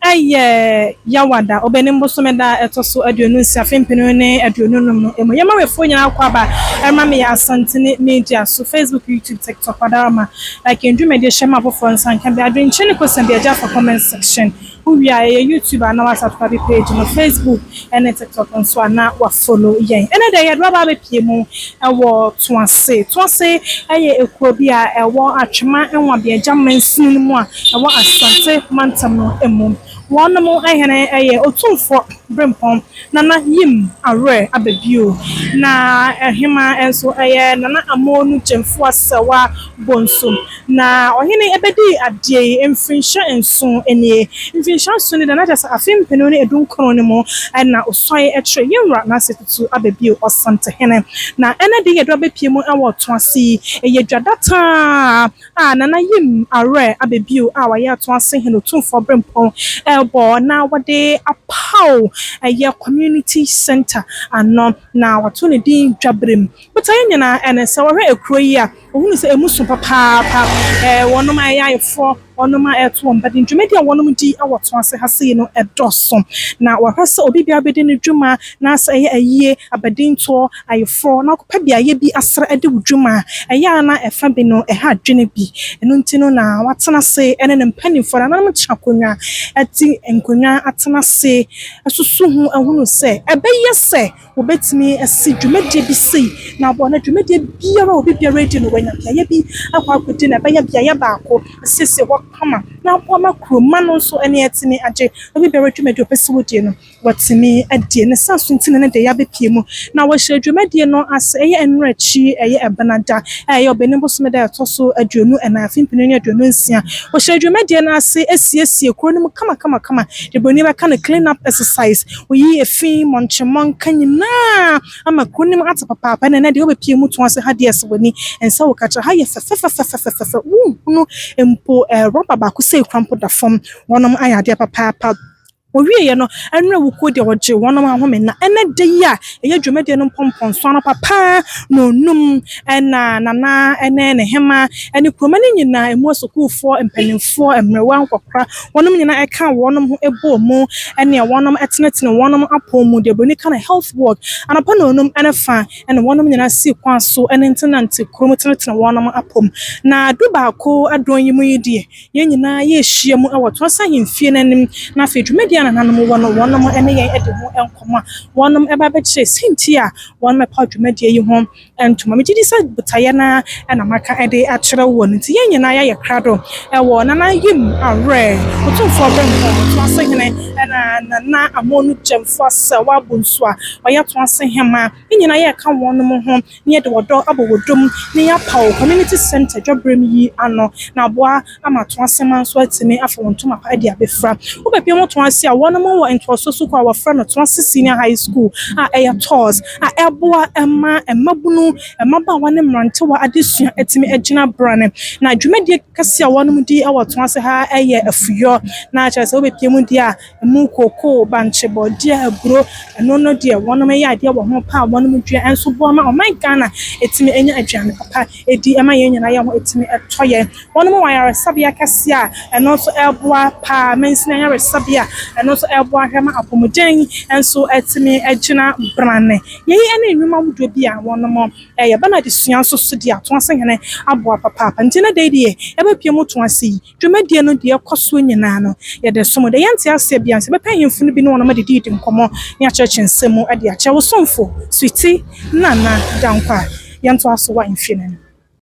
Ɛyɛ Yawada, Ɔbɛnem bosome da a ɛtɔ so 26 afe 2025 no mu. Yɛma wefoɔ nyinaa akɔ aba ɛma me yɛ Asantene Media so Facebook, YouTube, TikTok, Padarama. Like ndwumadie hyɛ ma afoforɔ nsa nka bi adwenkyerɛ ne kɔsɛm bi agya fa comment section. Wowie a ɛyɛ YouTube a na wasubscribe page no, Facebook ɛne TikTok nso a na wafollow yɛn. Ɛnɛ deɛ yɛde aba abɛpie mu ɛwɔ Toase. Toase ɛyɛ ekuo bi a ɛwɔ Atwima Nwabiagya mansini no mu a ɛwɔ Asante mantam no mu. Wɔnom hene ɛyɛ Otumfoɔ Brempɔn Nana Yim Awerɛ Ababio. Na ɛhema nso ɛyɛ Nana Amonu Gyamfo Asawa Bonsu. Na ɔhene ɛbɛdi adeɛ yi mfirinhyia 7 nie. Mfirinhyia 7 ni da na kyerɛ sɛ afe 2019 no mu ɛna ɔsɔe ɛkyerɛ yɛnwura n'ase tutu Ababio Ɔsantehene. Na ɛnɛ de yɛde abɛpie mu ɛwɔ Toase yi, ɛyɛ dwadataa a Nana Yim Awerɛ Ababio a wɔyɛ Atoase hene Otumfoɔ Brempɔn ɛrebɔ na wɔde apaw ɛyɛ community center ano na wɔato ne din Dwaberem. Botaeɛ nyinaa ɛne sɛ wɔhwɛ ekuro yi a ohunu sɛ emu so papaapa, wɔnom a ɛyɛ ayeforɔ, wɔnom a ɛto wɔn ba de dwumadi a wɔnom di ɛwɔ Toase ha sei no ɛdɔso, na wɔhwɛ sɛ obi biara bɛdi ne dwuma na sɛ ɛyɛ ayie, abadintoɔ, ayeforɔ na akɔpɛ beaeɛ bi asra ɛde wo dwuma a ɛyɛ a na ɛfa bi no ɛha adwene bi. Ɛno nti no na watena ase ɛne ne mpanimfoɔ nananom tena akonnwa ɛte nkonnwa atena ase ɛsoso ho ɛhunu sɛ ɛbɛyɛ sɛ wɔbɛtumi asi dwumadie bi sei na abɔ na dwumadie biara a obi biara adi no wɔanya beaeɛ bi akɔ akɔdi na ɛbɛyɛ beaeɛ baako asiesie hɔ kama na aboa ma kuroma no nso ɛne ɛtumi agye obi biara dwumadie a ɔpɛ sɛ wɔdie no wɔtumi adie ne sa so. Nti na ne de yɛabɛpie mu na wɔhyɛ dwumadie no ase ɛyɛ nnora akyi, ɛyɛ Ɛbenada a ɛyɛ Ɔbɛnem bosome da a ɛtɔ so 24 afe 2026. Wɔhyɛ dwumadie no ase asiesie kuro no mu kamakamakama de buroni bɛka no clean up exercise. Woyi efi mmɔnkyemmɔnka nyinaa ama kuro no mu ate papaapa. Na ɛnɛ deɛ wobɛpie mu to ase ha deɛ sɛ w'ani nsa wɔ kakyɛ ha yɛ fɛfɛfɛfɛfɛfɛ, wonhunu mpo rɔba baako sɛ ekura mpo da fam. Wɔnom ayɛ adeɛ papaapa. Wɔwieɛ no ɛnora wukuo deɛ wɔgye wɔnom ahome, na ɛnɛ da yi a ɛyɛ dwumadie no mpɔmpɔnso ano papa na onum ɛna nana ɛne ne hema ɛne kuroma no nyinaa emu asukuufoɔ, mpanimfoɔ, mmerewa, nkɔkora, wɔnom nyinaa ɛka wɔnom ho ɛbɔ mu ɛne wɔnom ɛtenetene wɔnom apɔn mu deɛ buroni ka no health walk. Anɔpa na onum ɛne fa ɛne wɔnom nyinaa si kwan so ɛne ntenante kurom tenetene wɔnom apɔm. Na 11 adɔn yi mu yi deɛ yɛn nyinaa yɛrehyia mu ɛwɔ Toase ahemfie n'anim, na afei dwumadie a nananom wɔ no wɔnom ɛne yɛn ɛdi ho nkɔmmɔ a wɔnom ɛba abɛkyerɛ sɛnti a wɔnom ɛpa dwumadie yi ho ntoma. Megye di sɛ botaeɛ na ɛna maka ɛde akyerɛ wɔ no nti yɛn nyinaa yɛayɛ krado ɛwɔ Nana Yim Awerɛ Otumfoɔ Brempɔn Toase hene ɛna Nana Amonu Gyamfo Asɛ wabɔ nsu a ɔyɛ Toase hema. Yɛn nyinaa yɛreka wɔnom ho na yɛde wɔdɔ abɔ wɔ dom na yɛapaw community center Dwaberem yi ano na aboa ama Toase ma nso atumi afa wɔn ntoma pa de abɛfra. Wobɛpie mu Toase a wɔnom wɔ ntoaso sukuu a wɔfrɛ no Toase Senior High School a ɛyɛ TOSS a ɛboa ɛma mmabunu, mmabaawa ne mmerantewa adesua atumi agyina brane. Na dwumadie kɛse a wɔnom di wɔ Toase ha ɛyɛ afuyɔ, na kyerɛ sɛ wobɛpie mu deɛ a emu kookoo, bankye, bɔdeɛ, aburo, ɛno no deɛ wɔnom yɛ adeɛ wɔ ho pa a wɔnom dua nso boa ma ɔman Ghana ɛtumi anya aduane papa ɛdi ɛma yɛn nyinaa yɛn ho ɛtumi ɛtɔ yɛn. Wɔnom wɔ ayaresabea kɛseɛ a ɛno nso ɛboa paa, mansini ayaresabea ɛno nso ɛboa hwɛ ma apɔmuden nso ɛtumi agyina brane. Yɛyi ɛne nnwuma ahodoɔ bi a wɔnom ɛyɛ bɛna adesua nso so de ato ase hene aboa papaapa. Nti na da deɛ yɛbɛpie mu to ase yi, dwumadie no deɛ ɛkɔ soɔ nyinaa no yɛde som deɛ yɛnte aseɛ bia nso yɛbɛpɛ ahemfo no bi ne wɔnom adedidi nkɔmmɔ ne akyerɛkyerɛ nsɛm mu de akyerɛ wo somfo Sweetie Nana Dankwa. Yɛntoa so wɔ ahemfie no anim.